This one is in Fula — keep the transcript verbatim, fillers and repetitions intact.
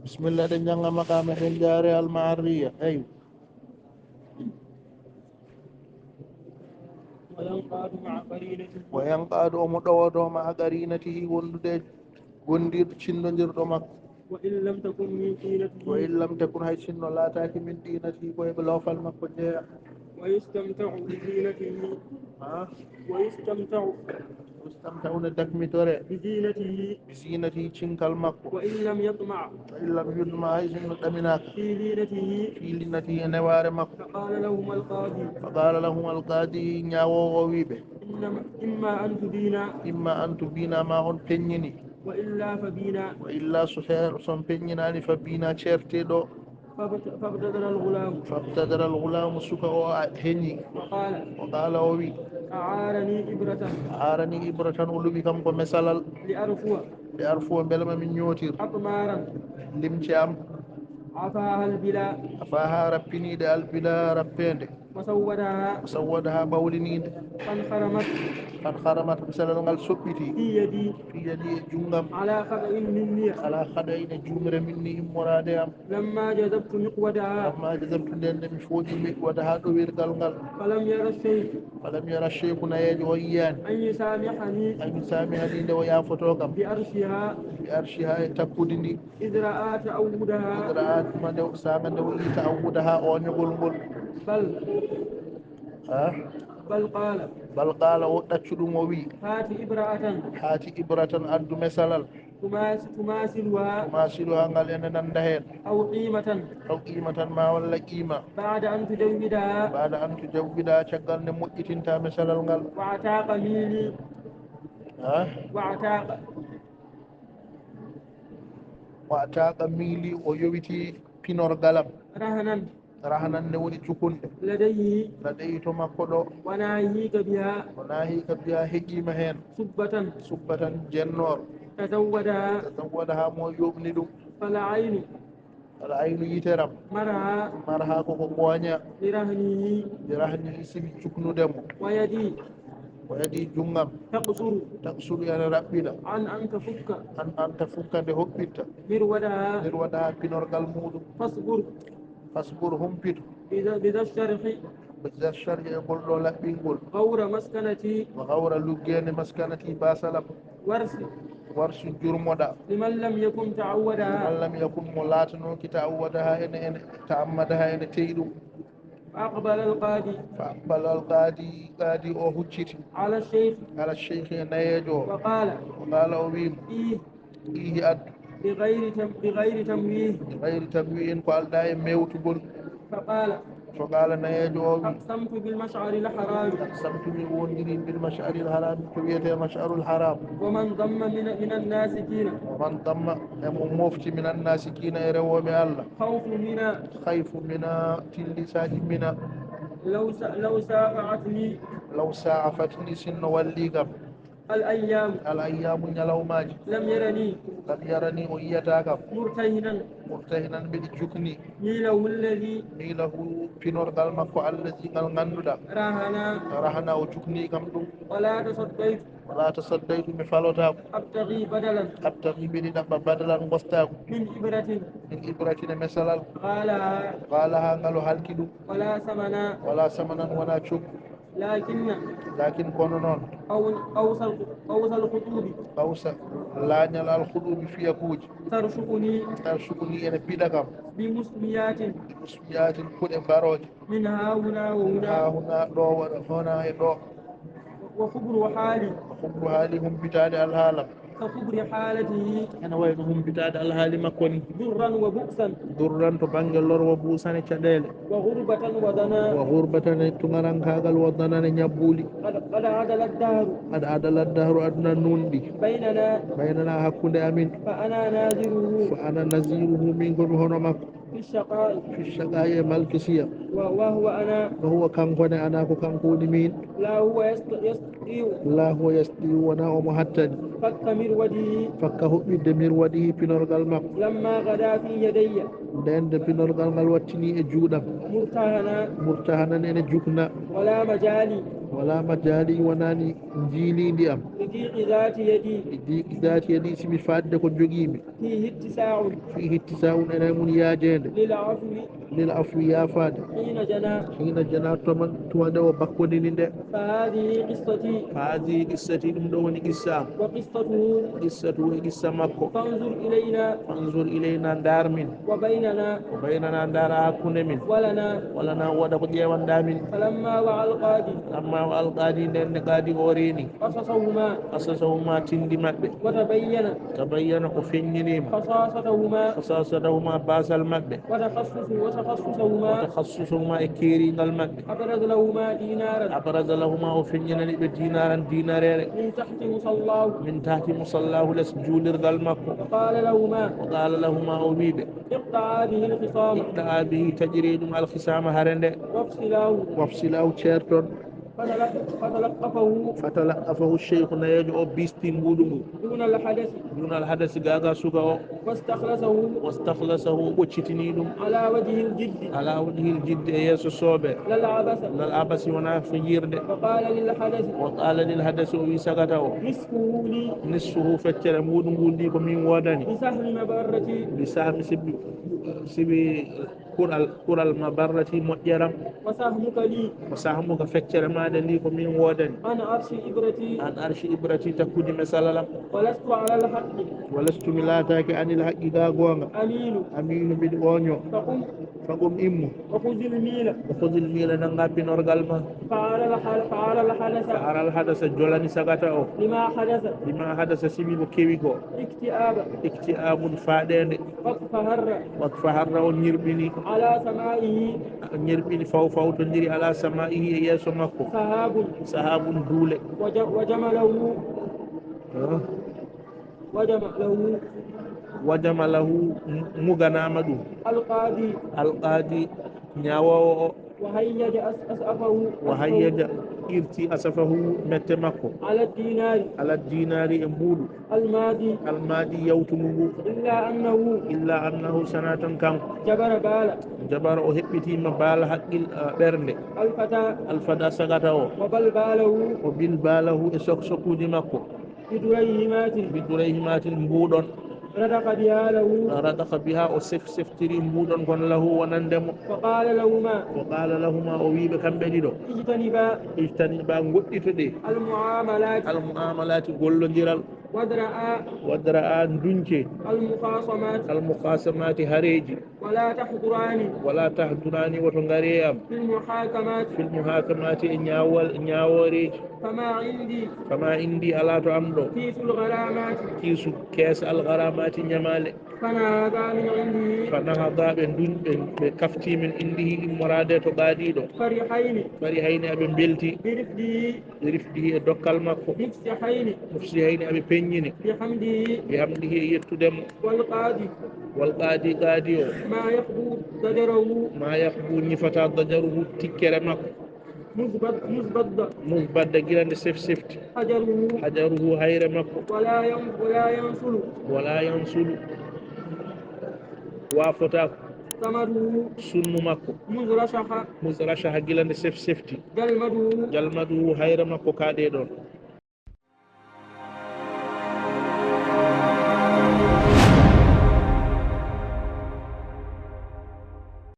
Bismillah, ɗen jannga maqaama, ɗen jaare almaariya. Eyi. وينقاد مع قرينته. وينقاد, omo ɗowodo, مع قرينته, wondude e gondir-, cinndondirɗo makko. وإن لم تكن من طينته. وإن لم تكن, hay sinno laataaki, من طينته, ko e loofal makko jeya. ويستمتع بزينته. Ha? ويستمتع. يستمتع, ene dakmitore. بزينته. بزينته, cinkal makko. وإن لم يطمع. وإن لم يطمع, hay sinno ɗaminaaka. في لينته. في لينته, e newaare makko. فقال لهما القاضي. فقال لهما القاضي, ñaawoowo o wi'i ɓe. إنما، إما أن تبينا. إما أن تبينا, ma on peññini. وإلا فبينا. وإلا so he-, so on peññinaani, فبينا, ceertee ɗo. فابت-، فابتدر الغلام. فابتدر الغلام, suka o a-, heñi. وقال. وقال, o wi'i. أعارني إبرة. أعارني إبرة, o luɓi kam ko mesalal. لأرفو. لأرفو, mbele ma min ñootir. أقمارا. Limce am. عفاها البلا. عفاها, rappiniinde, البلا, rappeende. وسودها. وسودها, ɓawliniinde. فانخرمت. فانخرمت, mesalal ngal soɓɓitii. في يدي. في يدي, e junngam. على خطأ مني. على خطأ, e juumre, مني, immoraade am. لما جذبت مقودها. لما جذبت, nden nde mi fooƴi, مقودها, ɗowirgal ngal. فلم ير الشيخ. فلم ير الشيخ, nayeejo o yiyaani. أن يسامحني. أن يسامحني, nde o yaafoto kam. بأرشها. بأرشها, e takkudi ndi. إذ رأى تعودها. إذ رأى, tuma nde, saanga nde o yii تعودها, ooñagol ngol. بل. Ha? بل قال. بل قال, o ɗaccu ɗum, o wi'i. هات إبرة. هات إبرة, addu mesalal. تماس-، تماثلها. تماثلها, ngal ene nannda heen. أو قيمة. أو قيمة, ma walla qiima. بعد أن تجودها. بعد أن تجودها, caggal nde moƴƴitinta mesalal ngal. وأعتاق ميلي. Ha? وأعتاق. وأعتاق ميلي, o yowiti pinorgal am. رهنا. Rahnan, ne woni jukunde. لديه. Ladayhi, to makko ɗo. وناهيك بها. وناهيك بها, heƴiima heen. سبة. سبة, jennoor. تزودها. تزودها, mo yooɓni ɗum. فالعين. Al aynu, yitere am. مرها. مرها, ko ko ɓooña. لرهنه. لرهنه, sibi juknude mo. ويدي. ويدي, junngam. تقصر. تقصر, ene raɓɓiɗa. عن أن تفك. عن أن تفك, nde hoɓɓitta. مروتها. مروتها, pinorgal muuɗum. فاصبر. فاصبر, humpito. بذا، بذا الشرح. بذا الشرح, e ngol ɗo laɓɓingol. غور مسكنتي. وغور, luggeende, مسكنتي, baasal am. وارش. وارش, jurmoɗa. لمن لم يكن تعودها. لمن لم يكن, mo laatanooki, تعودها, ene, ene, تعمدها, ene te'i ɗum. فأقبل القاضي. فأقبل القاضي, qaadi o hucciti. على الشيخ. على الشيخ, e nayeejo o. وقال. وقال, o wi'i mo. إيه. Ihi, addu. بغير تم-، بغير تمويه. بغير تمويه, ko aldaa e mewtugol. فقال. فقال, nayeejo o wi'i. أقسمت بالمشعر الحرام. أقسمت, mi wondirii, بالمشعر الحرام, ko wiyetee مشعر الحرام. ومن ضم من، من الناسكين. ومن ضم, e mo mofti, من الناسكين, e rewooɓe Alla. خوف منى. خوف منى, tillisaaji Mina. لو سا-، لو سافعتني. لو سافعتني, sinno wallii kam. الأيام. الأيام, ñalawmaaji. لم يرني. لم يرني, o yiyataa kam. مرتهنا. مرتهنا, mbiɗa jukni. ميله الذي. ميله, pinorgal makko, الذي, ngal ngannduɗaa. رهن. رهن, o juknii kam ɗum. ولا تصديت. ولا تصديت, mi falotaako. أبتغي بدلا. أبتغي, mbiɗa ɗaɓɓa, بدلا, ngostaagu. من إبرة. من إبرة, e mesalal. غالها. غالها, ngal o halki ɗum. ولا ثمنا. ولا ثمنا, wonaa coggu. لكن. Lakin, kono noon. أو-، أوس ال-، أوس الخطوب. Awsa, laañal, al khuɗuubi, fiyakuuji. ترشقني. ترشقني, ene piɗa kam. بمسميات. بمسميات, kuɗe mbarooje. من ها هنا وهنا. Haa hunaa, ɗo, wona, hunaa e ɗo. وخبر حالي. Khubru haali, humpitaade alhaala am. كخبر حالته. Ene wayi no humpitaade alhaali makko ni. ضرا وبؤسا. Durran, to bannge lor, wa bu'san, e caɗeele. وغربة وظنا. Wa ghurbatan, e tuŋarankaagal, wa zanan, e ñabbuuli. قد، قد عدل الدهر. قد عدل الدهر, aduna nunɗi. بيننا. Baynanaa, hakkunde amin. فأنا نذيره. Fa ana naziruhu, min ko mi hono makko. في الشقاء. Fi shaqaa'i, e malkisiya. و، وهو أنا. Wa huwa, kanko ne, ana, ko kanko woni min. لا هو يست-، يستطيع. La huwa yastati'u, wonaa omo hattani. فك مروده. Fakka, hoɓɓitde, mirwadihi, pinorgal makko. لما غدا في يدي. Ndeen nde pinorgal ngal wattini e juuɗam. مرتهنا. Murtahanan, ene jukna. ولا مجالي. Wala majaali, wonaani njiiliindi am. لضيق ذات يدي. Li diiqi zaati yadi, sibi faaɗde ko njogiimi. فيه اتساع. فيه اتساع, ene mum yaajeende. للعفو. للعفو, yaafaade. حين جنى. حين جنى, tuma, tuma nde o bakkodini nde. فهذه قصتي. فهذه قصتي, ɗum ɗo woni qissa am. وقصته. Qissatu, e qissa makko. فانظر إلينا. فانظر إلينا, ndaar min. وبيننا. وبيننا, ndaar hakkunde min. ولنا. ولنا, waɗa ko ƴeewanɗaa min. فلما وعى القاضي. فلما وعى القاضي, nden nde qaadi o reeni. قصصهما. قصصهما, tinndi maɓɓe. وتبين. تبين, o feññiniima. خصاصتهما. خصاصتهما, baasal maɓɓe. وتخصص-، وتخصصهما. وتخصصهما, e keeringal maɓɓe. أبرز لهما دينارا. أبرز لهما, o feññinani ɓe دينارا, diinareere. من تحت مصلاه. من تحت مصلاه, les juulirgal makko. وقال لهما. وقال لهما, o wii ɓe. اقطعا به الخصام. اقطعا به, taƴiree ɗum الخصام, hare nde. وافصلاه. وافصلاه, ceerton. فتلق-، فتلقفه. فتلقفه الشيخ, nayeejo o biisti mbuuɗu ngu. دون الحدث. دون الحدث, gaa gaa suka o. واستخلصه. واستخلصه, o ɓoccitini ɗum. على وجه الجد. على وجه الجد, e yeeso soobee. لا العبث. لا العبث, wonaa fijirde. وقال للحدث. وقال للحدث, o wii sagata o. نصفه لي. نصفه, feccere mbuuɗu ngu, lii, ko min woodani. بسهم مبرتي. بسهم, sibi, sibi kural, kural مبرتي, moƴƴeram. وسهمك لي. وسهمك, feccere maa nde, lii, ko min woodani. عن عرش إبرتي. عن عرش إبرتي, takkude mi salalam. ولست على الحق. ولست, mi laataaki, عن الحق, gaa goonga. أميل. أميل, mbiɗo ooñoo. فقم. فقم, immu. وخذ الميل. وخذ الميل, nanngaa pinorgal ma. فأرى الح-، فأرى الحدث. فأرى الحدث, jolani sagata o. لما حدث. لما حدث, sibi ko kewi ko. اكتئاب. اكتئاب, faaɗeende. واكفهر. واكفهر, o ñirɓini. على سمائه. O ñirɓini, fawfawtondiri, على سمائه, e yeeso makko. سحاب. سحاب, duule. وج-، وجمله. Ah. وجمله. وجمله, mu-, muganaama ɗum. القاضي. Alqaadi, ñaawoowo o. وهيج أس-، أسفه. وهيج, irti أسفه, mette makko. على الدينار. على الدينار, e mbuuɗu. الماضي. Almaadi, yawtungu ngu. إلا أنه. إلا أنه, sanaa tan kanko. جبر بالا. Jabara, o heɓɓitiima, baala, haqqil, ah, ɓernde. الفتى. Alfata, sagata o. وبلباله. O bilbalahu, e sok-, sokkuuji makko. بدريهمات. بدريهمات, mbuuɗon. رضخ بها له. رضخ بها, o sef-, seftiri mbuuɗon kon, lahu, wonande mo. فقال لهما. وقال لهما, o wii ɓe kamɓe ɗiɗo. اجتنبا. اجتنبا, ngoɗɗitoɗee. المعاملات. المعاملات, gollondiral. وادرآ. وادرآ, nduñcee. المخاصمات. المخاصمات, hareeji. ولا تحضران. ولا تحضران, woto ngaree e am. في المحاكمات. في المحاكمات, e ñaawal, ñaawooreeji. فما عندي. فما عندي, alaa to am ɗo. كيس الغرامات. Kiisu, kees, الغرامات, ñamaale. فنهضا من عنده. فنهضا, ɓe nduñ-, ɓe, ɓe kaftii, من عنده, immoraade to qaadi ɗo. فرحين. فرحين, aɓe mbeltii. برفده. برفده, e dokkal makko. مفسحين. مفسحين, aɓe peññini. بحمده. بحمده, e yettude mo. والقاضي. والقاضي, qaadi o. ما يخبو ضجره. ما يخبو, ñifataa, ضجره, tikkere makko. مذ بد-، مذ بد. مذ بد, gila nde sef-, sefti. حجره. حجره, hayre makko. ولا ين-، ولا ينسل. ولا ينسل. Waafotaako. ثمره. Sunnu makko. مذ رشح. مذ رشح, gila nde sef-, sefti. جلمده. جلمده, hayre makko, kaaɗee ɗoon.